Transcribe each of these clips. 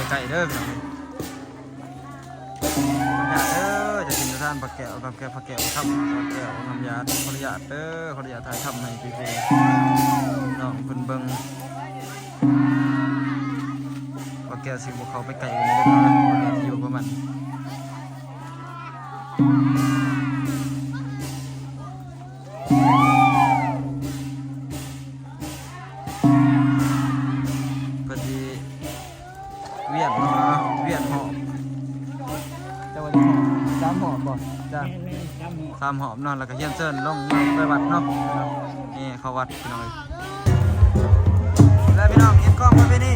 ໃກ້ເດີພີ່ນ້ອງ ຂໍອະນຸຍາດເດີ ຈະກິນທານພະແກ້ວ ພະແກ້ວ ພະແກ້ວ ພະແກ້ວ ພະແກ້ວ ນ້ຳຢາ ຂໍອະນຸຍາດເດີ ຂໍອະນຸຍາດຖ່າຍທຳໃຫ້ພີ່ໆນ້ອງເພິ່ນເບິ່ງ ພະແກ້ວຊິບໍ່ເຂົ້າໄປໃກ້ເພິ່ນເດີ ເພາະວ່າຊິຢູ່ປະມານ ເພິ່ນຊິວຽນເນາະ ວຽນຮອບ ເຈົ້າວ່າຈັກຮອບ ສາມຮອບບໍ່? ຈ້າ ແມ່ນໆ ສາມຮອບ ສາມຮອບເນາະ ແລ້ວກໍຮຽນເຊີນລົງໄປວັດເນາະ ແຫ່ເຂົ້າວັດພີ່ນ້ອງເອີຍ. ແລ້ວພີ່ນ້ອງ ເຮັດຂອງປະເພນີ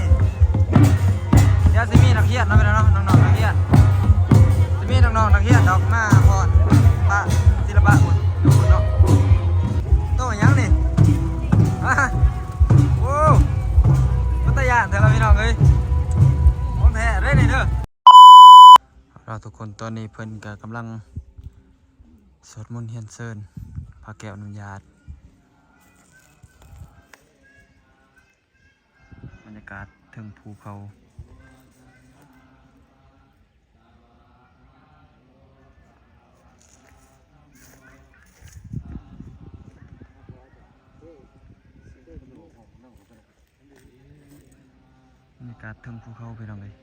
ດຽວຊິມີນັກຮຽນເນາະ ພີ່ນ້ອງເນາະ ນ້ອງໆ ນັກຮຽນ ຊິມີນ້ອງໆ ນັກຮຽນດອກ ມາຟ້ອນພະສິລະປະພຸ້ນ ຢູ່ພຸ້ນເນາະ. ໂຕຫຍັງນີ້? ຮະ? ໂອ້ ມັນຕາຢ້ານແທ້ລະພີ່ນ້ອງເອີຍ ຂອງແທ້ເດ້ນີ້ເດີ. ເອົາລະທຸກຄົນ ຕອນນີ້ເພິ່ນກະກຳລັງສວດມົນຮຽນເຊີນພະແກ້ວນ້ຳຢາ ບັນຍາກາດເທິງພູເຂົາ ບັນຍາກາດເທິງພູເຂົາພີ່ນ້ອງເອີຍ.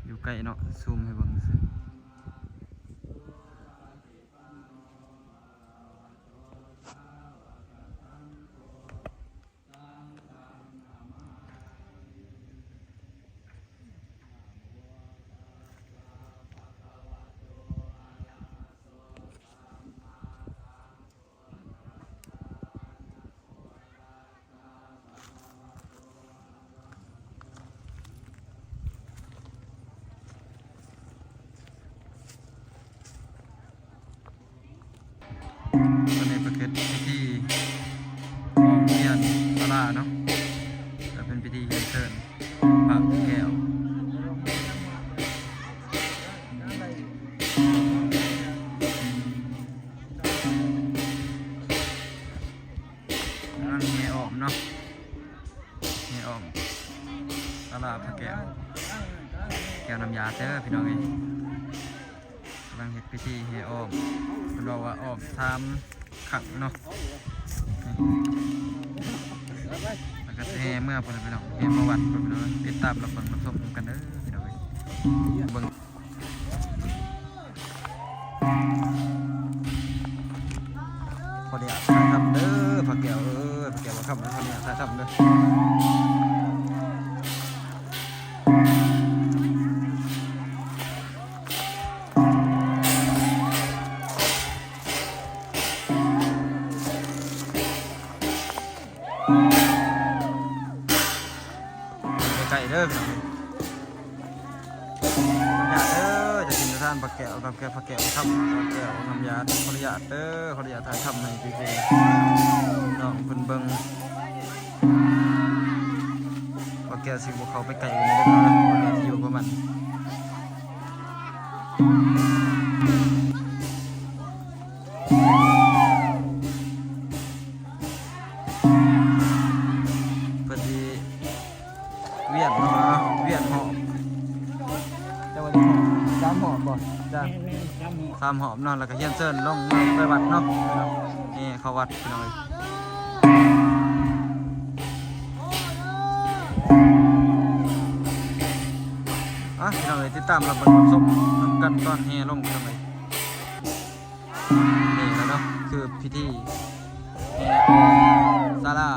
ຢູ່ໃກ້ເນາະ ຊູມໃຫ້ເບິ່ງຊື່. ຕອນນີ້ປະເພດພິທີອອກຮຽນສາລາເນາະ ກະເປັນພິທີຮຽນເຊີນພະແກ້ວ. ກຳລັງແຫ່ອ້ອມເນາະ ແຫ່ອ້ອມສາລາພະແກ້ວ ແກ້ວນ້ຳຢາເດີພີ່ນ້ອງເອີຍ. ກຳລັງເຮັດພິທີແຫ່ອ້ອມ ເພິ່ນເວົ້າວ່າອ້ອມສາມຄັ້ງເນາະ ແລ້ວກະຊິແຫ່ເມືອພຸ້ນແຫຼະພີ່ນ້ອງ ແຫ່ມາວັດພຸ້ນພີ່ນ້ອງ. ຕິດຕາມຮັບເບິ່ງຮັບຊົມນຳກັນເດີພີ່ນ້ອງເອີຍ ເບິ່ງ. ຂໍອະນຸຍາດຖ່າຍທຳເດີ ພະແກ້ວເອີຍ ພະແກ້ວພະຄຳ ຂໍອະນຸຍາດຖ່າຍທຳເດີ. ໃກ້ໆເດີພີ່ນ້ອງ ຂໍອະນຸຍາດເດີ ຈະກິນທານພະແກ້ວ ພະແກ້ວ ພະແກ້ວ ພະຄຳ ພະແກ້ວນ້ຳຢາ ຂໍອະນຸຍາດເດີ ຂໍອະນຸຍາດຖ່າຍທຳໃຫ້ພີ່ໆນ້ອງເພິ່ນເບິ່ງ ພະແກ້ວຊິບໍ່ເຂົ້າໄປໃກ້ເພິ່ນເດີ ເພາະວ່າຊິຢູ່ປະມານ ເພິ່ນຊິວຽນເນາະ ວຽນຮອບ ເຈົ້າວ່າຈັກຮອບ ສາມຮອບບໍ່? ຈ້າ ແມ່ນໆ ສາມຮອບ ສາມຮອບເນາະ ແລ້ວກະຮຽນເຊີນລົງໄປວັດເນາະ ແຫ່ເຂົ້າວັດພີ່ນ້ອງເອີຍ. ອ່ະ ພີ່ນ້ອງເອີຍ ຕິດຕາມຮັບເບິ່ງຮັບຊົມນຳກັນຕອນແຫ່ລົງພີ່ນ້ອງເອີຍ. ນີ້ແຫຼະເນາະ ຄືພິທີແຫ່ສາລາ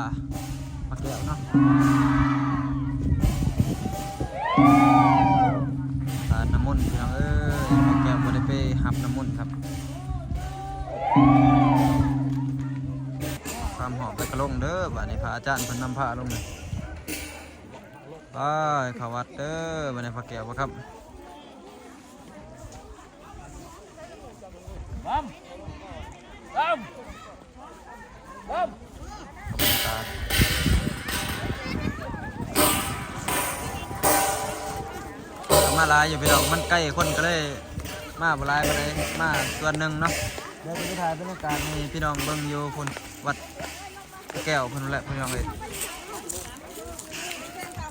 ພະແກ້ວເນາະ ສາດນ້ຳມົນພີ່ນ້ອງເອີຍ ພະແກ້ວບໍ່ໄດ້ໄປຮັບນ້ຳມົນຄັບ. ສາມຮອບແລ້ວກະລົງເດີ ບາດນີ້ພະອາຈານເພິ່ນນຳພາລົງເດີ ໄປເຂົ້າວັດເດີ ບາດນີ້ພະແກ້ວບໍ່ຄັບ. ມາຫຼາຍຢູ່ພີ່ນ້ອງ ມັນໃກ້ຄົນກະເລີຍມາບໍ່ຫຼາຍປານໃດ ມາສ່ວນໜຶ່ງເນາະ. ດຽວຈະໄປຖ່າຍບັນຍາກາດໃຫ້ພີ່ນ້ອງເບິ່ງຢູ່ພຸ້ນ ວັດແກ້ວພຸ້ນແຫຼະພີ່ນ້ອງເອີຍ. ມາ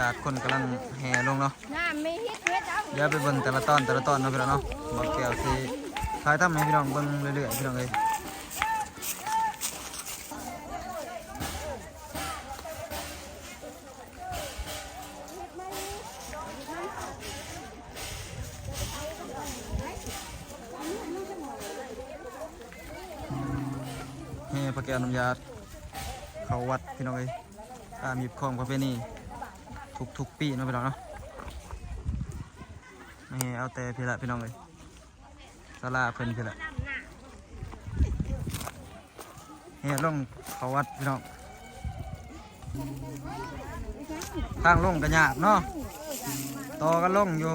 ກາດຄົນກຳລັງແຫ່ລົງເນາະ. ດຽວໄປເບິ່ງແຕ່ລະຕອນ ແຕ່ລະຕອນເນາະພີ່ນ້ອງເນາະ. ບ່າວແກ້ວຊິຖ່າຍທຳໃຫ້ພີ່ນ້ອງເບິ່ງເລື້ອຍໆ ພີ່ນ້ອງເອີຍ. ແຫ່ພະແກ້ວນ້ຳຢາດເຂົ້າວັດ ພີ່ນ້ອງເອີຍ. ຕາມຮີດຄອງປະເພນີທຸກໆປີເນາະ ພີ່ນ້ອງເນາະ. ແຫ່ເອົາແຕ່ພີ້ລະ ພີ່ນ້ອງເອີຍ. ສາລາເພິ່ນພີ້ແຫຼະ ແຫ່ລົງເຂົ້າວັດພີ່ນ້ອງ. ທາງລົງກໍຍາກເນາະ ຕໍ່ກັນລົງຢູ່.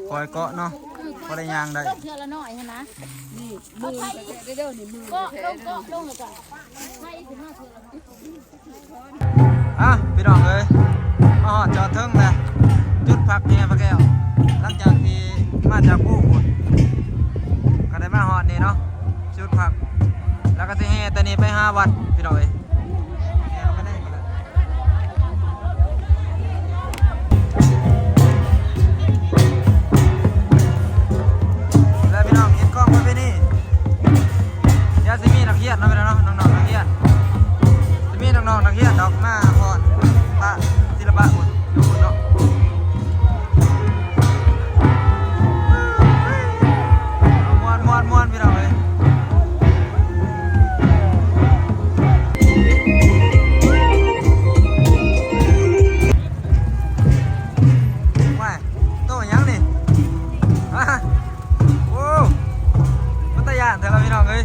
ຄ່ອຍເກາະເນາະ ພໍໄດ້ຍ່າງໄດ້ ເທື່ອລະໜ້ອຍຫັ້ນນະ. ນີ້ມືແທ້ໆເດີ ນີ້ມືແທ້ໆເດີ ເກາະລົງ ເກາະລົງ ແລ້ວກໍໄຖຂຶ້ນມາເທື່ອລະໜ້ອຍ. ອ່ະ ພີ່ນ້ອງເອີຍ ມາຮອດຈອດເທິງແລ້ວ ຈຸດພັກແຫ່ພະແກ້ວ. ຫຼັງຈາກທີ່ມາຈາກພູພຸ້ນ ກໍໄດ້ມາຮອດນີ້ເນາະ ຈຸດພັກ ແລ້ວກໍຊິແຫ່ແຕ່ນີ້ໄປຫາວັດ ພີ່ນ້ອງເອີຍ. ແລ້ວພີ່ນ້ອງ ຮີດຄອງປະເພນີ ດຽວຊິມີນັກຮຽນເນາະ ພີ່ນ້ອງເນາະ ນ້ອງໆນັກຮຽນ ຊິມີນ້ອງໆນັກຮຽນດອກ ມາຮອດພະສິລະປະພຸ້ນ ຢູ່ພຸ້ນເນາະ. ມ່ວນໆໆ ພີ່ນ້ອງເອີຍ. ວ້າຍ ໂຕຫຍັງນີ້? ຮະ? ໂອ້ ມັນຕາຢ້ານແທ້ລະ ພີ່ນ້ອງເອີຍ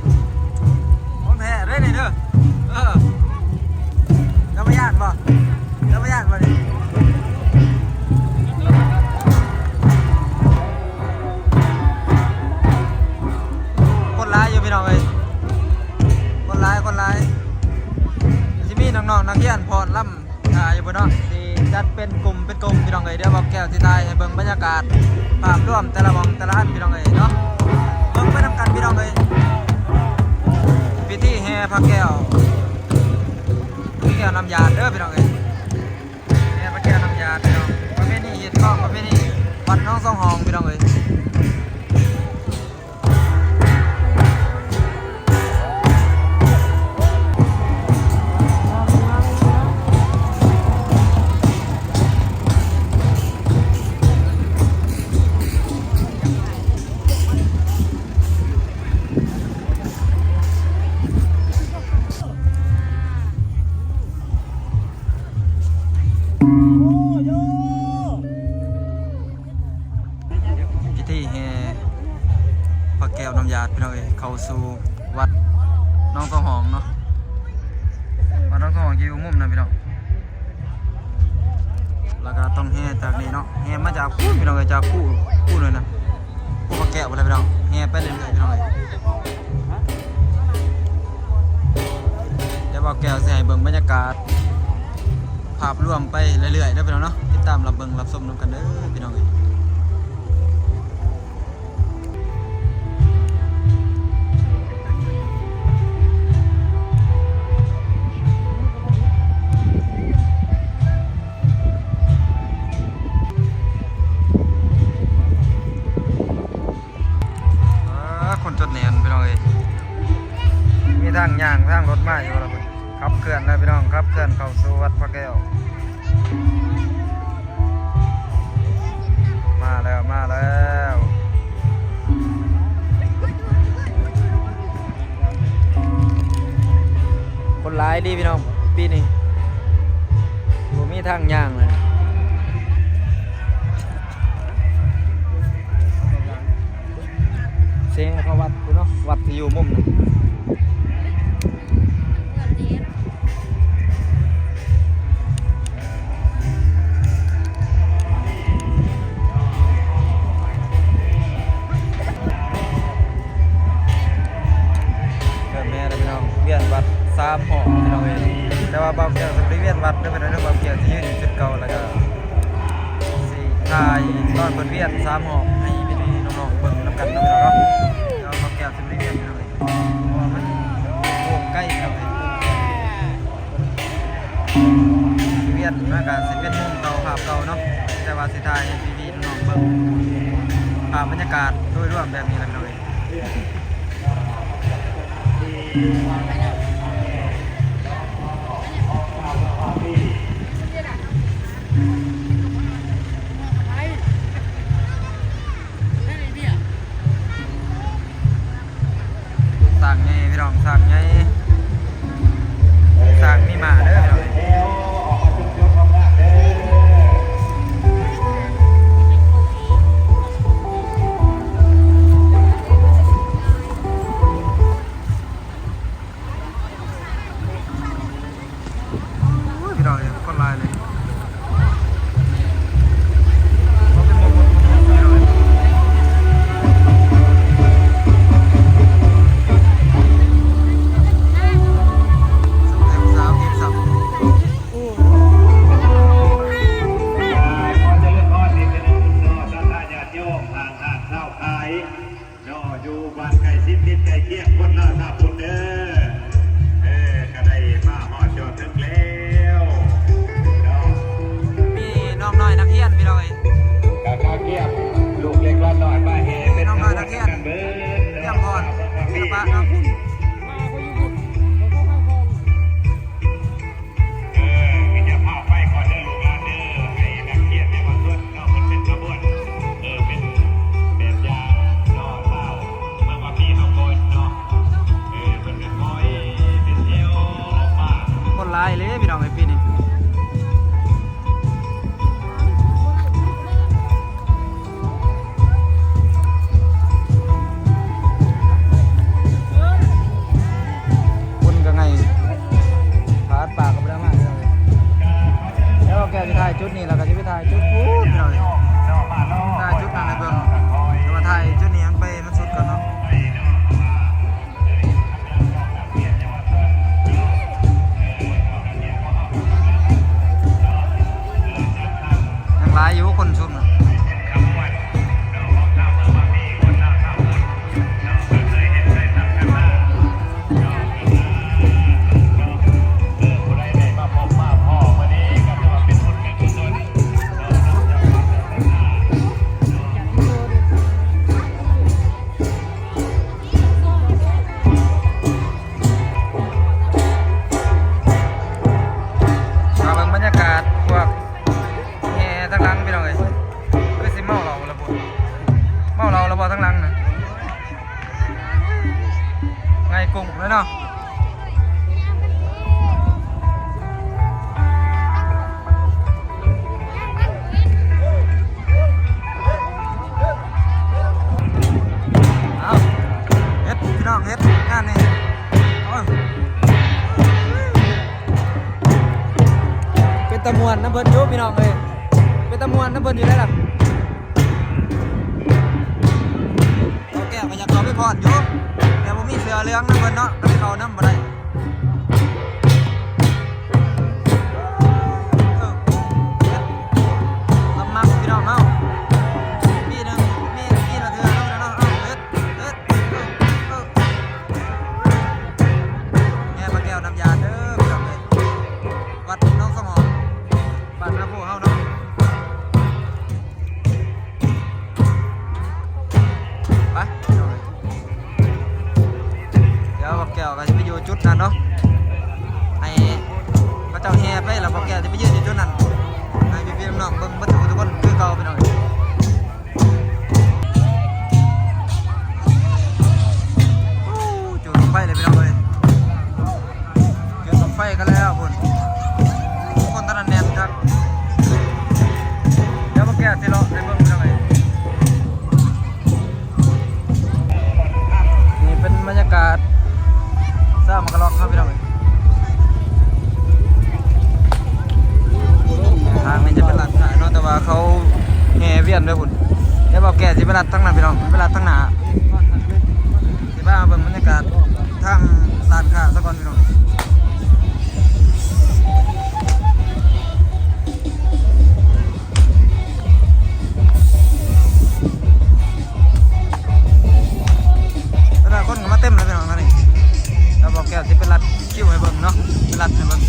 ຂອງແທ້ເດ້ນີ້ເດີ. ເອີ ເຈົ້າບໍ່ຢ້ານບໍ່? ເຈົ້າບໍ່ຢ້ານບໍ່ນີ້? ຄົນຫຼາຍຢູ່ ພີ່ນ້ອງເອີຍ ຄົນຫຼາຍ ຄົນຫຼາຍ. ຊິມີນ້ອງໆນັກຮຽນຟ້ອນລຳ ອ່າ ຢູ່ພຸ້ນເນາະ ຊິຈັດເປັນກຸ່ມເປັນກຸ່ມ ພີ່ນ້ອງເອີຍ. ດຽວບ່າວແກ້ວຊິຖ່າຍໃຫ້ເບິ່ງບັນຍາກາດພາບລວມແຕ່ລະໝ່ອງແຕ່ລະອັນ ພີ່ນ້ອງເອີຍເນາະ. ເບິ່ງໄປນຳກັນ ພີ່ນ້ອງເອີຍ ພິທີແຫ່ພະແກ້ວ ພະແກ້ວນ້ຳຢາດເດີ ພີ່ນ້ອງເອີຍ. ແຫ່ພະແກ້ວນ້ຳຢາດ ພີ່ນ້ອງ ປະເພນີຮີດຄອງ ປະເພນີວັດໜອງສອງຫ້ອງ ພີ່ນ້ອງເອີຍ. ພິທີແຫ່ພະແກ້ວນ້ຳຢາດ ພີ່ນ້ອງເອີຍ ເຂົ້າສູ່ວັດໜອງສອງຫ້ອງເນາະ. ວັດໜອງສອງຫ້ອງຢູ່ມຸມນັ້ນ ພີ່ນ້ອງ ແລ້ວກໍຕ້ອງແຫ່ຈາກນີ້ເນາະ ແຫ່ມາຈາກພຸ້ນ ພີ່ນ້ອງເອີຍ ຈາກພູ ພູນັ້ນນະ ພູພະແກ້ວພຸ້ນແຫຼະ ພີ່ນ້ອງ. ແຫ່ໄປເລື້ອຍໆ ພີ່ນ້ອງເອີຍ. ດຽວບ່າວແກ້ວຊິໃຫ້ເບິ່ງບັນຍາກາດພາບລວມໄປເລື້ອຍໆເດີ ພີ່ນ້ອງເນາະ. ຕິດຕາມຮັບເບິ່ງຮັບຊົມນຳກັນເດີ ພີ່ນ້ອງເອີຍ. ອ່າ ຄົນຈົນແໜ້ນ ພີ່ນ້ອງເອີຍ ມີທາງຍ່າງທາງລົດມາຢູ່ລະພຸ້ນ. ຂັບເຄື່ອນແລ້ວ ພີ່ນ້ອງ ຂັບເຄື່ອນເຂົ້າສູ່ວັດພະແກ້ວ. ມາແລ້ວ ມາແລ້ວ. ຄົນຫຼາຍດີ ພີ່ນ້ອງ ປີນີ້ບໍ່ມີທາງຍ່າງເລີຍ. ເສັງເຂົ້າວັດພຸ້ນເນາະ ວັດທີ່ຢູ່ມຸມນັ້ນ. ເລີ່ມແຫ່ແລ້ວ ພີ່ນ້ອງ ວຽນວັດສາມຮອບ ພີ່ນ້ອງເອີຍ. ແຕ່ວ່າບ່າວແກ້ວຊິບໍ່ໄດ້ວຽນວັດເດີ ພີ່ນ້ອງເດີ ບ່າວແກ້ວຊິຢືນຢູ່ຈຸດເກົ່າ ແລ້ວກໍຊິ ຖ່າຍຕອນເພິ່ນວຽນສາມຮອບໃຫ້ພີ່ໆນ້ອງໆເບິ່ງນຳກັນເນາະ ພີ່ນ້ອງເນາະ. ແຕ່ວ່າບ່າວແກ້ວຊິບໍ່ໄດ້ວຽນພີ່ນ້ອງເອີຍ ເພາະວ່າມັນໂຄ້ງໄກພີ່ນ້ອງເອີຍ. ວຽນມາກະຊິເປັນມຸມເກົ່າ ພາບເກົ່າເນາະ ແຕ່ວ່າຊິຖ່າຍໃຫ້ພີ່ໆນ້ອງໆເບິ່ງ ພາບບັນຍາກາດໂດຍລວມແບບນີ້ລະພີ່ນ້ອງເອີຍ. ຊ້າງໃຫຍ່ພີ່ນ້ອງ ຊ້າງໃຫຍ່ ຊ້າງມີມ້າເດີພີ່ນ້ອງ. ໂອ້ຍ ພີ່ນ້ອງເອີຍ ຄົນຫຼາຍເລີຍ ຄົນເຕັມລົດພີ່ນ້ອງເອີຍ. ຂໍຈະເລີນພອນອີກເທື່ອໜຶ່ງເນາະ ສັດທາຍາດໂຍມ ທາງຮ້ານຊາວຂາຍ ເນາະ ຢູ່ບ້ານໃກ້ຊິດຕິດໃກ້ຄຽງ ຄົນລາວຊາວພຸດເດີ. ເອີ ກະໄດ້ມາຮອດຈອດເຖິງແລ້ວເນາະ ມີນ້ອງນ້ອຍນັກຮຽນພີ່ນ້ອງເອີຍ ກະກະກຽມລູກເລັກຫຼານນ້ອຍມາແຫ່ເປັນຂະບວນນຳກັນເບີດເນາະ ກຽມພ້ອມ ສິລະປະເນາະ. ເອີ ມີເຈົ້າພາບໄປກ່ອນເດີລູກຫຼານເດີ ໃຫ້ນັກຮຽນເຍົາວະຊົນເນາະ ເພິ່ນເປັນຂະບວນ ເອີ ເປັນແບບຢ່າງເນາະ ຊາວເມືອງວາປີເຮົາກ່ອນເນາະ ເອີ ເພິ່ນກະຄ່ອຍເປັນແຖວອອກມາ. ຄົນຫຼາຍເລີຍພີ່ນ້ອງເອີຍ ປີນີ້. ຄົນກະໄງ ປາດປາກກະບໍ່ໄດ້ມາພີ່ນ້ອງເອີຍ. ແລ້ວແກຊິຖ່າຍຈຸດນີ້ ແລ້ວກະຊິໄປຖ່າຍຈຸດພຸ້ນພີ່ນ້ອງເອີຍ ຖ່າຍຈຸດນັ້ນໃຫ້ເບິ່ງ ແຕ່ວ່າຖ່າຍຈຸດນີ້ໃຫ້ມັນໄປໃຫ້ມັນສຸດກ່ອນເນາະ. ຍັງຫຼາຍຢູ່ຄົນຊຸມນະ. ມາເບິ່ງບັນຍາກາດພວກແຫ່ທາງຫຼັງພີ່ນ້ອງເອີຍ ຄືຊິເມົາເຫຼົ້າລະບຸ ເມົາເຫຼົ້າລະບໍທາງຫຼັງນະ ໄງກຸ້ງເລີຍເນາະ. ເອົາ ເຮັດພີ່ນ້ອງ ເຮັດງານນີ້ ໂອ້ຍ ເປັນຕາມ່ວນນຳເພິ່ນຢູ່ພີ່ນ້ອງເອີຍ ເປັນຕາມ່ວນນຳເພິ່ນຢູ່ໄດ໋ລະ. ເອົາແກ້ວກະຢາກເຂົ້າໄປຟ້ອນຢູ່ ແຕ່ບໍ່ມີເສື້ອເຫຼືອງນຳເພິ່ນເນາະ ກະເລີຍເຂົ້ານຳບໍ່ໄດ້. ເອີ ເຮັດ ສະໝັກພີ່ນ້ອງເຮົາ ປີໜຶ່ງມີ ປີລະເທື່ອເນາະ ເຮັດ ເຮັດ ເອີ ເອີ ແຫ່ພະແກ້ວນ້ຳຢາເດີພີ່ນ້ອງເອີຍ ວັດໜອງສະໝອງ ບ້ານນາໂພເຮົາເນາະ. ໄປ ດຽວບັກແກ້ວກະຊິໄປຢູ່ຈຸດນັ້ນເນາະ ໃຫ້ເຂົາເຈົ້າແຫ່ໄປ ແລ້ວບັກແກ້ວຊິໄປຢືນຢູ່ຈຸດນັ້ນ ໃຫ້ພີ່ໆນ້ອງໆເບິ່ງເບິດທຸກຄົນຄືເກົ່າພີ່ນ້ອງ. ໂອ້ ຈູດບັ້ງໄຟເລີຍພີ່ນ້ອງເອີຍ ຈູດບັ້ງໄຟກັນແລ້ວພຸ້ນ ຄົນຕະໜາແໜ້ນຄັກ ດຽວບັກແກ້ວຊິເລາະໃຫ້ເບິ່ງພີ່ນ້ອງເອີຍ. ນີ້ເປັນບັນຍາກາດຊາວໝາກກະລອກເຮົາພີ່ນ້ອງເອີຍ ທາງນີ້ຈະເປັນຮ້ານຂາຍເນາະ ແຕ່ວ່າເຂົາແຫ່ວຽນເດີພຸ້ນ ດຽວບ່າວແກ້ວຊິໄປລັດທາງນັ້ນພີ່ນ້ອງ ໄປລັດທາງໜ້າ ຊິພາມາເບິ່ງບັນຍາກາດທາງຮ້ານຄ້າສາກ່ອນພີ່ນ້ອງ. ໂອ້ ລັດໃຫ້ເບິ່ງ.